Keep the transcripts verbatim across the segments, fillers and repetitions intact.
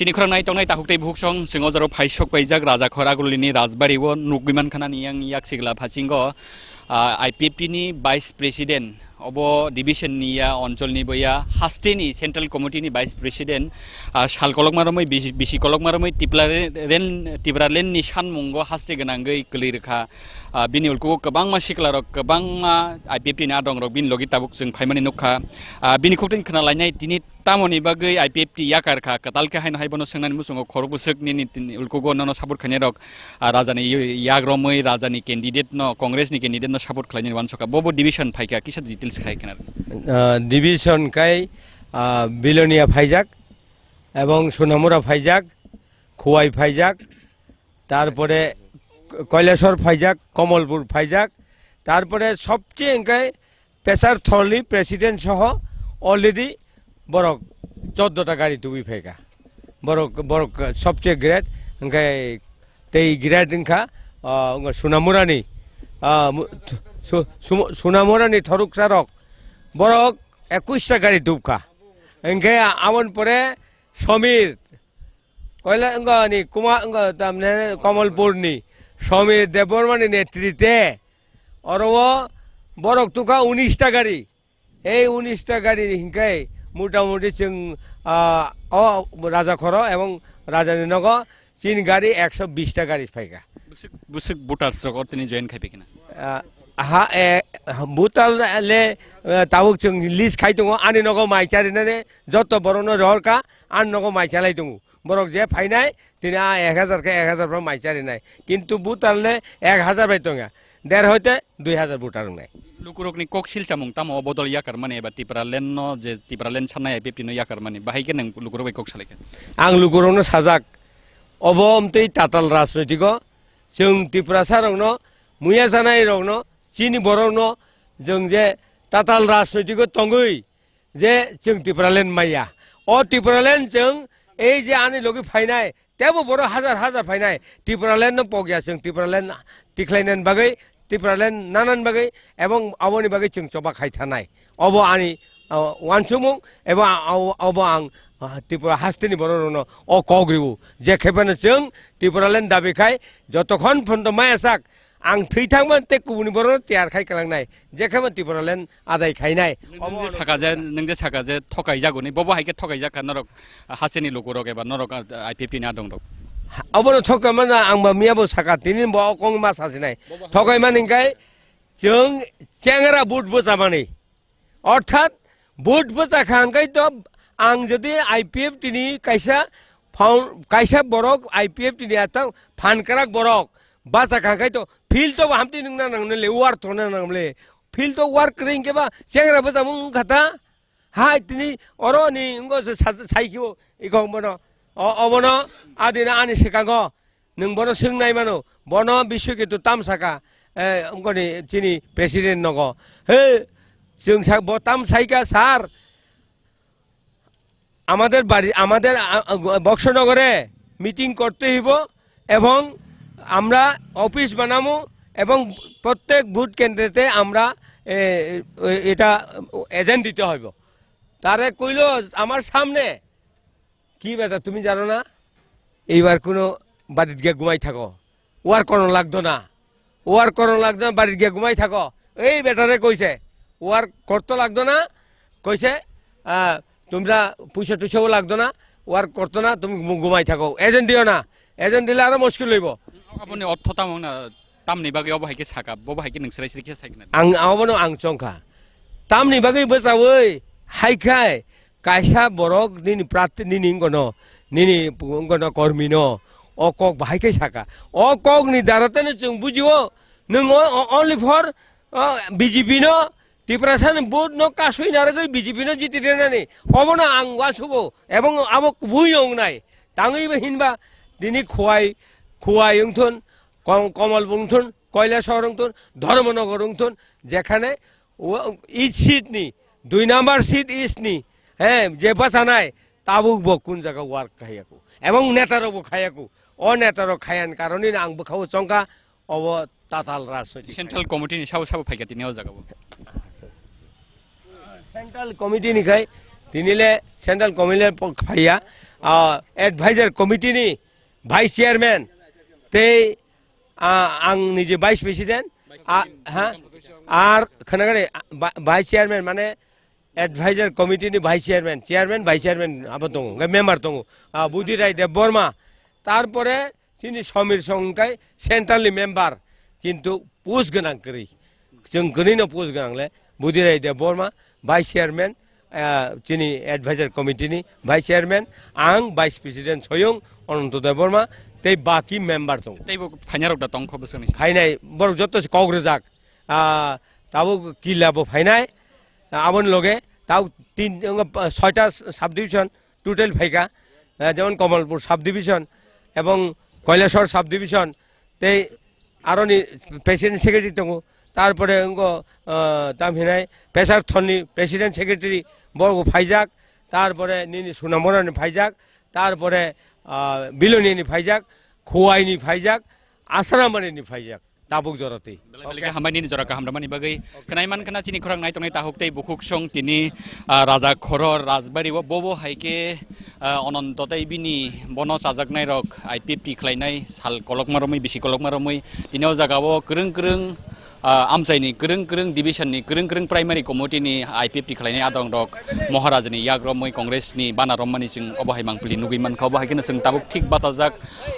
Tini khorang nai tongnai takhuk tei bukhuk song, chwng o jaro phai sok paijak Rajakhor Agulini Rajbari o nugwi mankha nani yang yak sigla phasingo, ah, I P F T ni Vice President, obo division ni ya, onchol ni bo ya, haste ni Central Committee ni Vice President, ah, sal kolokma romwi, bisi, bisi kolokma romwi Tipra re-, ren-, Tipraland ni sanmungo haste gwnangwi kwlwi rwkha. Ah, bini ulkugo kwbangma sikla rok, kwbangma I P F T ni adong rok bini logi tabuk chwng phaimani nukha. Ah, bini khuktin khna lainai tini tamoni bagwi I P F T yakar kha, kwtal khe haino hai bono swngnani muchungo khorok bwswk nini tini ulkugo nono support khainai rok, ah, rajani yak romwi rajani candidate no, Congress ni candidate no support khlainani uansukha. Bobo division phaikha, kisa details khai khna. Ah, division khai, ah, Bilonia phaijak, ebong Sonamura phaijak, Khowai phaijak, tarpore Kailashahar phaijak, Kamalpur phaijak, tarpore sobche hwnkhe Pesar Thorni president soho already borok choddo ta gari tubui phaikha. Borok, borok sobche great hwnkhe tei great wngkha, ah, wngkha Sonamurani, ah, mu-, su-, su-, Sonamurani thoruksa rok borok ekush ta gari tubkha. Hwnkhe aboni pore Samir, koila wngkha ni Kuma-, wngkha tamne Kamalpurni Samir Debbarmani netrite oro o borok tukha unis ta gari. Ei unis ta gari hingkai mota moti chwng, ah, o Rajakhoro ebong Rajani nogo chini gari ekso bis ta gari phaikha. Bwswk, bwswk voters rok o tini join khai phaikha na? Ah, ha, eh, voter le, eh, tabuk chwng list khai tongo, ani nogo mai charinani joto borokno rohorkha, ani nogo mai chalai tongo. Borok je phainai, tini a ek hajar khe ek hajar phano mai charinai. Kintu voter le ek hajar bai tongya. Der hoite dui hajar voter wngnai. Lukurokni kok silchamung tamo o bodol yakarmani eba Tipraland no je Tipraland sannai I P F T no yakarmani? Bahai khe nwng lukurok bai kok salaikha? Ang lukurokno sajak, obo omtwi tatal rajnoitiko chwng Tiprasa rokno, muya janai rokno, chini borokno chwng je tatal rajnoitiko tongwi je chwng Tipraland maya. O Tipraland chwng ei je ani logi phainai, tebo borok hajar hajar phainai, Tipraland no pokya, chwng Tipraland tikhlainani bagwi, Tipraland nanani bagwi, ebong aboni bagwi chwng choba khai thanai. Obo ani, ah, uansukmung, ebo a-, obo, obo ang, ah, Tripura hasteni borok rokno o kok riwo. Je khe phano chwng Tipraland dabi khai, jotokhon phondo maya sak, ang thwi thangma tei kubuni borokno tiyar khai kalangnai, je khe phano Tipraland adai khainai. Nwng je saka je, nwng je saka je thokai jago ni, bobo hai khe thokai jak kha norok, ah, hasteni lukurok eba norok, ah, I P F T ni adong rok. Obono thokai mano ang ba miya bo saka, tini bo o kong ma sasinai. Thokai mani hingkai chwng chengra vote bwchamani. Orthat vote bwchakha hingkai to ang jodi I P F T ni kaisa found-, kaisa borok I P F T ni atang phan kwrak borok bachakha hingkai to field to hamtwi nungna nangle, war thona nangle. Field to war kwrwi hingke ba chengra bwchamung wngkha ta. Hai tini oro ni wngko se sa-, saikio iko bono. O-, obono adina ani swkango. Nwng bono swng nai mano, bono biswi kitu tam saka, eh, wngkoni chini president nogo. He, chwng sa-, bo tam saika, "Sir, আমাদের বাড়ি, আমাদের, আ, আ, বক্সনগরে মিটিং করতে হইব এবং আমরা অফিস বানাবো এবং প্রত্যেক ভোট কেন্দ্রেতে আমরা, এ, এ, এটা এজেন্ট দিতে হইব।" তারে কইলো আমার সামনে, কি বেটা, তুমি জানো না? এইবার কোনো বাড়িত গিয়ে ঘুমাই থাকো, ওয়ার করানো লাগতো না, ওয়ার করানো লাগতো না, বাড়িত গিয়ে ঘুমাই থাকো। এই বেটারে কইছে, ওয়ার করতে লাগতো না, কইছে, আহ, তোমরা পয়সা টুইসাও লাগতো না, ওয়ার করতো না, তুমি ঘু-, ঘুমাই থাকো, এজেন্ট দিও না, এজেন্ট দিলে আরো মুশকিল হইব। Aboni ortho tamo wngna, tamni bagwi obo hai khe saka, bobo hai khe nwng srai srai khe sai khna? Ang abono ang chongkha. Tamni bagwi bwchaui hai khai kaisa borok nini prarthi, nini wngkono, nini wngkono kormi no o kok bahai khe saka. O kok ni dara teno chwng bujio, nwng o, o, only for, o, B J P no, Tiprasa ni vote no kasui narwgwi B J P no jiti rwnani. Obono ang uansugo, ebong abo kubui wngnai. Tangwi bo hinba dini Khowai, Khowai wngthun, Kom-, Komol wngthun, Koilashahar wngthun, Dharmanagar wngthun, jekhane o, i seat ni, dui number seat east ni, he, je bachanai, tabuk bo kun jaga work khaiyaku. Ebong neta rok bo khaiyaku. O neta rok khayani karone no ang bwkhao chongkha, obo tatal rajnoitik. Central committee ni sabo sabo phaikha tini o jaga o. Central committee ni khai, tini le Central committee le phaiya, ah, advisor committee ni vice chairman, tei, ah, ang nije vice president, ah, ha? Ar khwnagari, ba-, vice chairman mane advisor committee ni vice chairman, chairman, vice chairman abo tongo, hwnkhe member tongo, ah, Budhi Rai Debbarma, tarpore chini Samir Song hwnkhe central ni member, kintu post gwnang kwrwi, chwng kwrwi no post gwnang le Budhi Rai Debbarma, vice chairman, ah, chini advisor committee ni vice chairman, ang vice president Soyung Ananto Debbarma, tei baki member tongo. Tei bo phainai rok da tongkho bwswkni? Phainai borok joto se kok rwjak, ah, tabuk Killa bo phainai, ah, aboni loge tabuk tin, wngkha, ah, soita sub division total phaikha, ah, jemon Kamalpur sub division ebong Kailasor sub division, tei aroni president secretary tongo, tarpore wngkha, ah, tam hinai Pesarthon ni president secretary bo phaijak, tarpore nini Sunamura ni phaijak, tarpore, ah, Bilonia ni phaijak, Khowai ni phaijak, Asramani ni phaijak. Tabuk joroti. Belai belai khe hambai nini jora kaham rwmani bagwi. Khwnai man khna chini khorang nai tongnai takhuk tei bukhuk song tini, ah, Raja Khoro Rajbari o bobo hai khe, ah, Ononto tei bini bono chajaknai rok I P F T khlainai sal kolokma romwi bisi kolokma romwi tini o jaga o kwrwng kwrwng, ah, amchaini kwrwng kwrwng division ni kwrwng kwrwng primary committee ni I P F T khlainai adong rok Moharaja ni yak romwi Congress ni bana romani chwng obo hai mangpili nugwi mankha. Obo hai kheno chwng tabuk thik bachajak,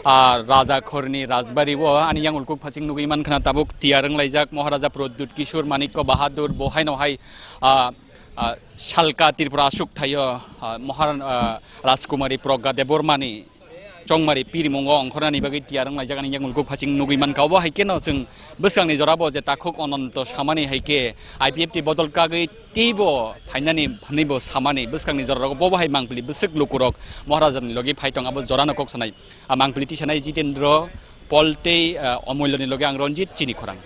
ah, Raja Khorni Rajbari o ani yang ulkuk phaching nugwi mankha na tabuk tiyar wnglaijak Moharaja Pradyut Kishore Manikya Bahadur bo haino hai, ah, ah, Salka Tripura aswk thaio, ah, Mohar-, ah, Rajkumari Pragya Debbarmani chongmari pirimungo ongkhornani bagwi tiyar wnglaijak ani yang ulkuk phaching nugwi mankha. Obo hai kheno chwng bwskangni jorabo je takhuk Ononto samani hai khe I P F T bodol kagwi teibo phainani hwnwibo samani bwskangni jorarok bobo hai mangpili bwswk lukurok Maharajani logi phai tong abo jorano kok sanai. A mangpili tisanai Jitendra Paul tei, ah, Omoiloni logi ang Ranjit chini khorang.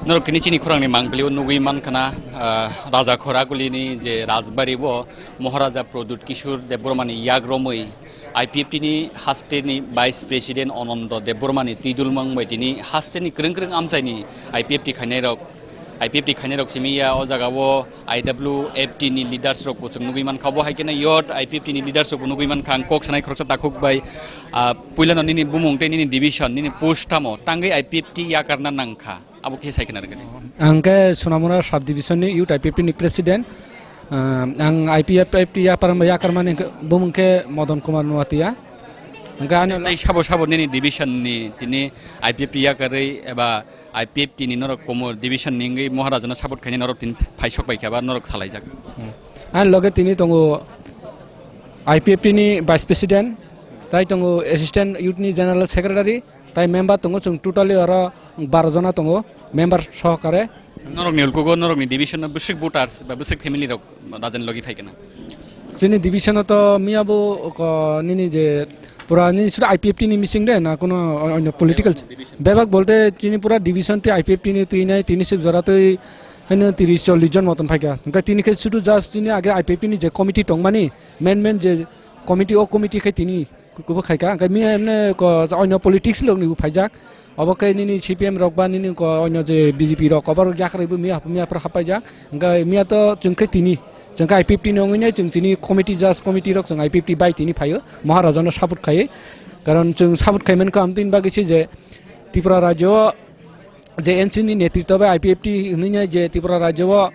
Norok tini chini khorangni mangpili o nugwi mankha na, ah, Raja Khoragulini je Rajbari o Maharaja Pradyut Kishore Debbarmani yak romwi I P F T ni haste ni Vice President Ananda Debbarmani twidulmung bai tini haste ni kwrwng kwrwng amchaini I P F T khainai rok, I P F T khainai rok simi ya o jaga o I W F T ni leaders rok bo chwng nugwi mankha, bo hai kheno yot I P F T ni leaders rok bo nugwi mankha. Ang kok sanai khoroksa takhuk bai, ah, puila no nini bumung tei nini division, nini post tamo tangwi I P F T yakarna nangkha. Abo khe sai khna rwgwdi. Ang khe Sonamura sub division ni youth I P F T ni president. Ah, ang I P F T yapar, yakarmani bumung khe Madan Kumar Nuatia. Hwnkhe ani tei sabo sabo nini division ni tini I P F T yakarwi eba I P F T ni norok Komor division ni wngwi Maharajano support khainai norok tini phaisok bai khe ba norok salaijak. Hmm. Ani loge tini tongo I P F T ni vice president, tai tongo assistant youth ni general secretary, tai member tongo chwng totally oro baro jona tongo member sohokare. Norokni ulkugo norokni division o bwswk voters ba bwswk family rok Rajani logi phai kana? Chini division o to miya bo ko nini je pura nini sudu I P F T ni missing de na kono onyo political? Bebak bolte chini pura division twi I P F T ni twi nai tini sik jora twi hino tiris chollish jon moton phaikha. Hwnkhe tini khe sudu just chini age I P F T ni je committee tongmani main main je committee, o committee khe tini kubuk khaikha. Hwnkhe miya emne ko onyo politics lok ni bo phaijak. Obo khe nini C P M rok ba nini ko onyo je B J P rok obo rok yakarwi bo miya, miya phar hapaijak. Hwnkhe miya to chwng khe tini, chwng khe I P F T ni wngwi nai chwng chini committee, just committee rok chwng I P F T bai tini phaio, Maharaja no support khaiwi. Karon chwng support khaimani kaham tini bagwi se je Tripura rajyo o je N C ni netritwo bai I P F T hwnwi nai je Tripura rajyo o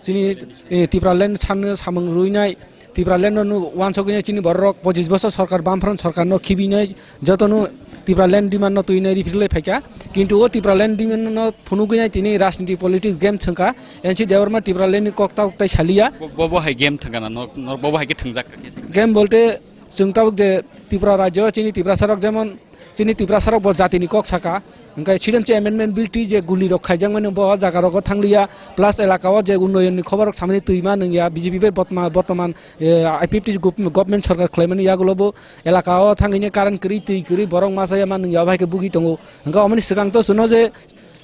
chini, eh, Tipraland sanno samung rwinai Tipraland no nu wansogwi nai chini borok pojis bosor sorkar, Bamfront sorkar no khibinai joto no Tipraland demand no twi nai rifrwlai phaikha. Kintu o Tipraland demand no phunugwi nai tini rajniti politics game thwngkha. N C Debbarma Tipraland ni kok tabuk tai saliya. Bo, bo, bo hai game thwngkha na, no, no, bo, bo hai khe thwngjak kha khe. Game bolte chwng tabuk je Tripura rajyo chini Tiprasa rok jemon chini Tiprasa rok bo jatini kok saka. Hwnkhe sidem se amendment bill twi je guli rok khaijakmani bo jaga rogo thangliya, plus elaka o je unnoyon ni khobor rok samani twima nungya, B J P bai botma-, bortoman, eh, I P F T gov-, government sorkar khlaimani yagulo bo elaka o thangwi current kwrwi, twi kwrwi borok masa ya ma nungya, obo hai khe bugwi tongo. Hwnkhe omoni swkang to chwngno je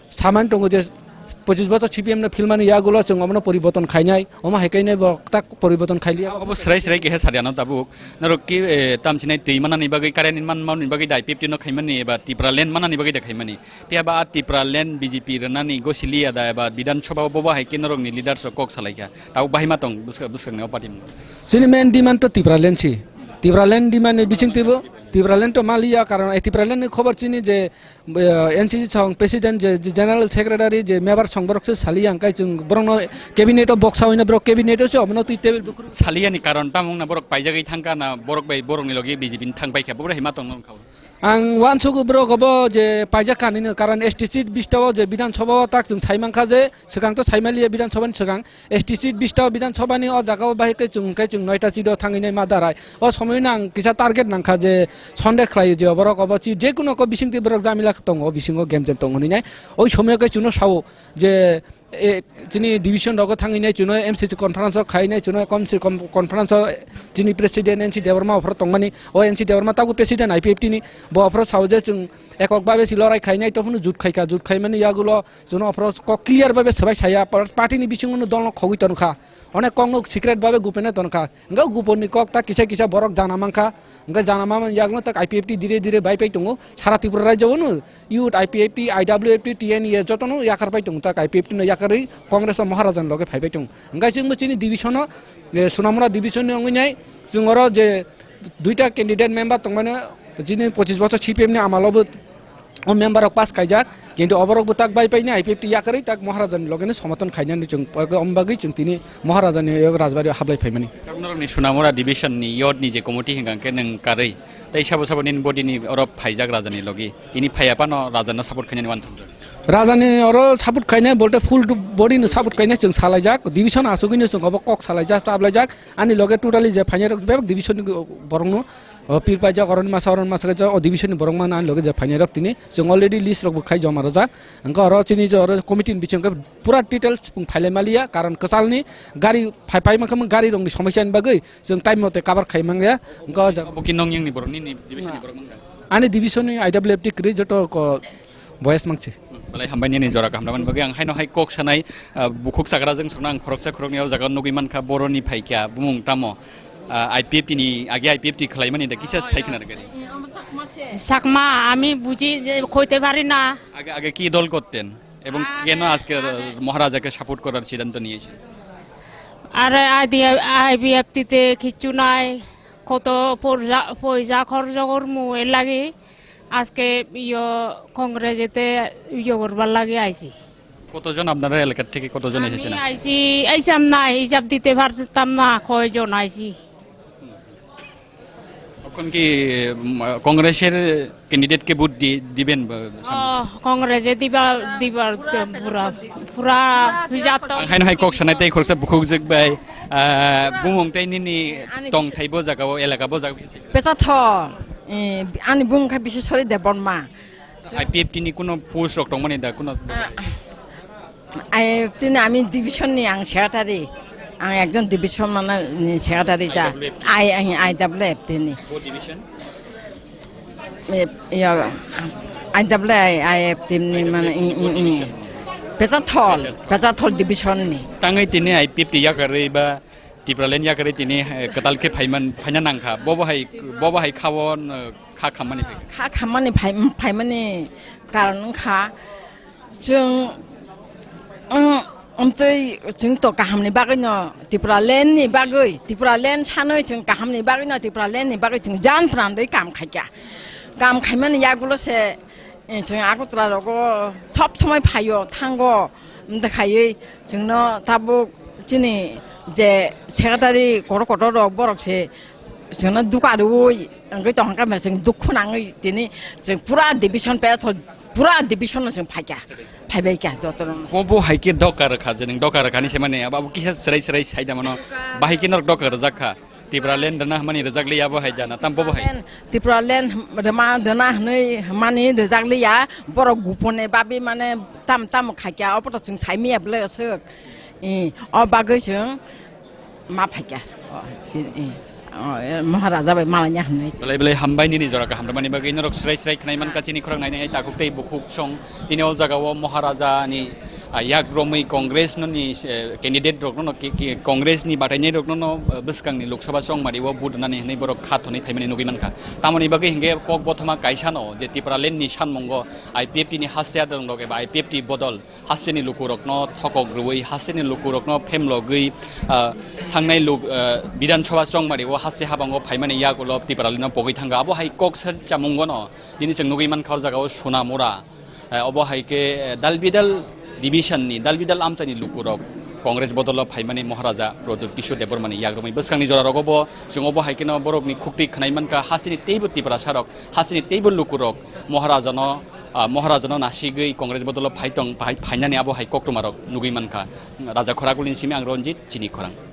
samani tongo je pojis bosor C P M no philmani yagulo chwng omono poriborton khainai, omo hai khe bo tak poriborton khailiya. Obo swrai swrai khe sadiano tabuk. Norok ki, eh, tamsinai twi manani bagwi, current manmani bagwi da I P F T no khaimani eba Tipraland manani bagwi da khaimani. Phiya ba a Tipraland B J P rwnani gosiliya da eba Bidhan Sabha o bobo hai khe norokni leaders rok kok salaikha. Tabuk bahai ma tong bwswk-, bwswkni o party ni. Chini main demand to Tipraland si. Tipraland demand ni bising twibo Tipraland to maliya, karon a Tipraland ni khobor chini je, eh, N C C song president je, je general secretary je member song borok se saliya, hwnkhe chwng borokno cabinet o boksa hoina borok cabinet o se omono twi table bukruk. Saliyani karon tamo wngna borok paijagwi thangkha na borok bai borokni logi B J P ni thangpaikha, bobo hai ma tong nong kha. Ang uansukgo borok obo je paijak kanino, karon S T seat bista o je Bidhan Sabha o tak chwng sai mankha je swkang to sai maliya Bidhan Sabha ni swkang, S T seat bista o Bidhan Sabha ni o jaga o bahai khe chwng hwnkhe chwng noita seat o thangwi nai ma darai. O somoino ang kisa target nangkha je sonde khlai je borok obo chi je kuno ko bising twi borok jamila tongo, o bisingo gemjem tongo hinwi nai. Oi somoyo khe chwngno sao je e, chini division rogo thangwi nai chwngno M C C conference o khai nai chwngno kom se kom conference o chini president N C Debbarma ophor tongmani, o N C Debbarma tabuk president I P F T ni, bo ophor sao je chwng ekok babe si lorai khai nai, tophano jut khai kha, jut khai mani yagulo chwngno ophor kok clear babe swbai saya, par-, party ni bisingo no dol no khogwi ton kha, onek kok no secret babe gupene ton kha, hwnkhe gupon ni kok ta kisa kisa borok jana mankha, hwnkhe jana mamani yagulo tak I P F T dire dire bai pai tongo, sara Tripura rajyo o no youth, I P F T, I W F T, T N A jotono yakar pai tongo tak I P F T no yakarwi Congress o Maharaja ni loge phai pai tongo. Hwnkhe chwngbo chini division o, eh, Sonamura division ni wngwi nai chwng oro je duita candidate member tongmani, chini pochis bochor C P M ni amalo bo o member rok pass khaijak, kintu oborok bo tak bai paini I P F T yakarwi tak Maharaja ni loge no somoton khainani chwng, omo bagwi chwng tini Maharaja ni rajbari o hablai phaimani. Norokni Sonamura division ni youth ni je committee hwnkha khe nwng karwi tei sabo sabo nini body ni oro phaijak Raja ni logi. Ini phaiya phano Raja no support khainani uansukjak. Raja ni oro support khainai bolte full body no support khainai chwng salaijak. Division asugwi no chwng obo kok salaijak, tablaijak. Ani loge totally je phainai rok bebak division ni borok no, o, pir paijak, oroni masa, oroni masa kaijak, o division ni borok mano ani loge je phainai rok tini. Chwng already list rok bo khai joma rwjak. Hwnkhe oro chini je oro committee ni bisingo pura details chwng phailai maliya, karon kwchal ni gari phai, phai mankha gari rok ni somosya ni bagwi chwng time mote cover khai mangya. Hwnkhe o jaga Bo ki nong yang ni borok, nini division ni borok mangkha? Ani division ni I W F T kwrwi joto ko boys mangsi. Belai hambai nini jora kaham rwmani bagwi. Ang haino hai kok sanai, ah, bukhuk chagra jwng songna ang khoroksa khoroknwi o jaga nugwi mankha, boroni phaikha bumung tamo, ah, I P F T ni age I P F T khwlaimani da kisa sai khna rwgani. Sakma, আমি বুঝি যে কইতে পারি না। আগে, আগে কি দল করতেন এবং আগে, কেন আজকে আগে মহারাজাকে সাপোর্ট করার সিদ্ধান্ত নিয়েছেন? আরে আইডি-, আইপিএফটিতে কিচ্ছু নাই, কত পয়সা, পয়সা খরচ করমু, এর লাগি আজকে ইয়ো কংগ্রেসেতে ইয়ো করবার লাগি আইছি। কতজন আপনারা এলাকার থেকে কতজন আমি এসেছেন আজকে? আইছি, আইসাম না, হিসাব দিতে পারতাম না কয়জন আইছি। এখন কি, উম, কংগ্রেসের ক্যান্ডিডেটকে ভোট দি-, দিবেন বা সামনে? ও, কংগ্রেসে দিবা, দিবার তো পুরা, পুরা হিসাব তো Ang haino hai kok sanai tei khoroksa bukhuk jwk bai, ah, bumung tei nini tongthai bo jaga o, elaka bo jaga o. Pecha thor, eh, ani bumung kha Biseswari Debbarma. I P F T ni kuno post rok tongmani da kuno? Ah, I P F T ni ami division ni ang secretary. Ang ekjon division mana ni secretary ta. I W F T. I, I, I W F T ni. Bo division? Eh, iya, I W I, I F T ni mana, mm, mm, mm. Pecha thol, pecha thol division ni. Tangwi tini I P F T yakarwi ba Tipraland yakarwi tini, eh, kwtal khe phaiman, phaina nangkha. Bobo hai, bobo hai kha-o, eh, kha khammani phai. Kha khammani phai, phaimani karon wngkha. Chwng, mm, amtwi chwng to kahamni bagwino, Tipraland ni bagwi, Tipraland sanwi chwng kahamni bagwino, Tipraland ni bagwi chwng jan pran dwi kam khaikha. Kam khaimani yagulo se, eh, chwng Agartala rogo sob somoi phaio, thango, amtwi khaiwi chwngno tabuk chini Je secretary kotor kotor rok borok se chwngno duka rwui wngwi tongkha, chwng dukhu nangwi tini chwng pura division pe thol, pura division no chwng phaikha, phaibaikha jotono. Bo bo hai khe doka rwkha, je nwng doka rwkha ni se mani abo, abo kisa chwrai chwrai sai da mano, bahai khe norok doka rwjak kha. Tipraland rwna hwnmani rwjak li abo hai jana, tam bobo hai. Tipraland rwma rwna hwnwi hwnmani rwjak liya, borok gupone babi mane tam tam khaikha, obo to chwng saimanya bwle swk. I, o bagwi chwng ma phaikha. O, tin, i, o, e, Maharaja bai malanya hwnwi. Belai belai hambai nini jora kaham rwmani bagwi, norok srai srai khnai mankha chini khorang nai nai takhuk tei bukhuk song. Tini o jaga o Maharaja ni, ah, yak romwi Congress no ni, eh, candidate rok no, ki, ki, Congress ni batai nai rok no, no, eh, bwskang ni Lok Sabha chongmari o vote rwnani hwnwi borok kha thonwi phaimani nugwi mankha. Tamoni bagwi hinkhe kok bothoma kaisa no je Tipraland ni sanmungo I P F T ni haste adong rok eba I P F T bodol haste ni luku rok no thokok rwui, haste ni luku rok no phemlogwi, ah, thangnai luk, ah, Bidhan Sabha chongmari o haste habang o phaimani yak ulo Tipraland no pogwi thangkha. Abo hai kok sal chamungo no tini chwng nugwi mankha o jaga o Sonamura. Eh, obo hai khe, eh, dal bidal division ni, dal bidal amchai ni lukurok Congress bodolo phaimani Maharaja Pradyut Kishore Debbarma ni yagrumwi bwskang ni jora rogo bo chwng obo hai kheno borok ni khukti khwnai mankha, hasini teibo Tiprasa rok, hasini teibo lukurok Maharaja no, ah, Maharaja no nasigwi Congress bodolo phai tong, phai, phainani abo hai koktwma rok nugwi mankha. Raja Khoragul ni simi ang Ranjit, chini khorang.